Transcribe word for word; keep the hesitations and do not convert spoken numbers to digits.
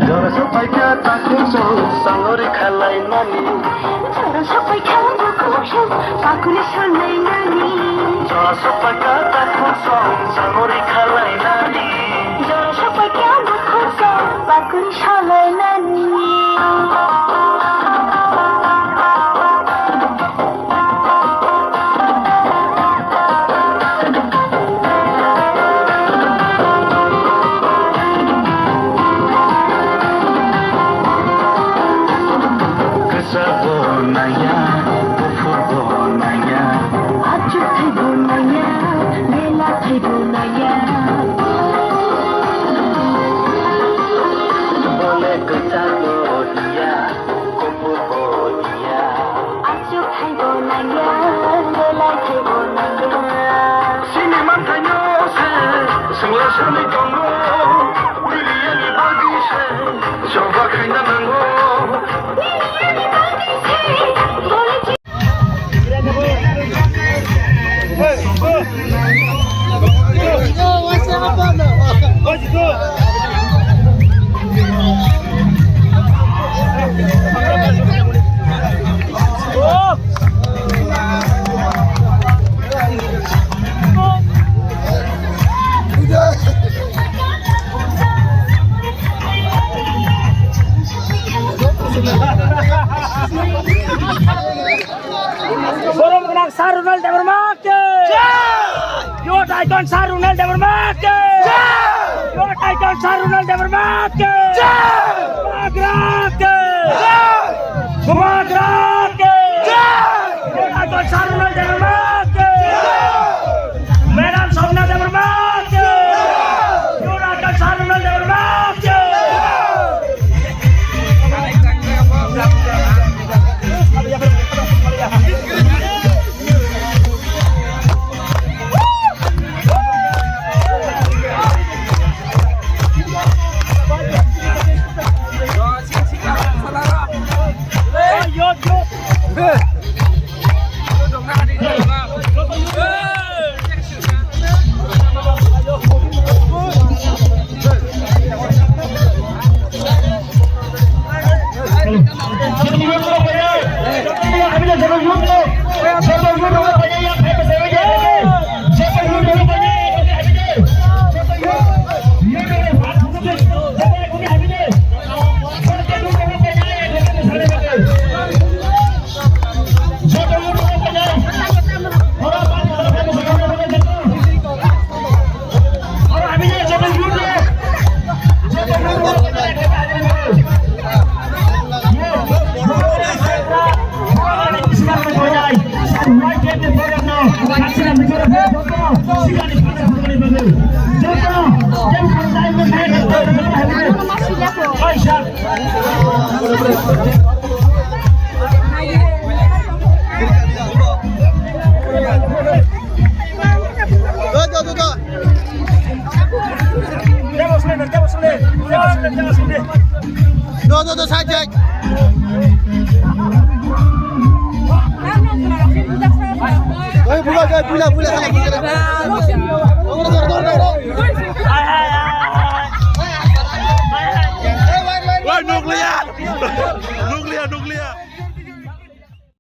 Jora sopaikha takhuk song sangori khalai nani. Jora sopaikha bukhuk song pakuri salai nani. Jora sopaikha takhuk song sangori khalai nani. Jora sopaikha bukhuk song pakuri salai nani. Kwchak bo nangya, buphur bo nangya. Achuk thai bo nangya, bela thai bo nangya. Bole kwchak bo hiya, kuphur bo hiya. Achuk thai bo nangya, bela thai bo nangya. Sini manthaino se, swngla sani tongo. Bili yani bagwi se, joba khaina nango. Ke! Lord Icon Sir Ronald Debbarma ke! Bubagra ke! Bubagra ke! Lord Icon Sir Ronald Debbarma ke! Madam Swapna Debbarma ke! Lord Icon Sir Ronald Debbarma ke! Do, do, do, side, side. Oi, buka, buka, buka, buka.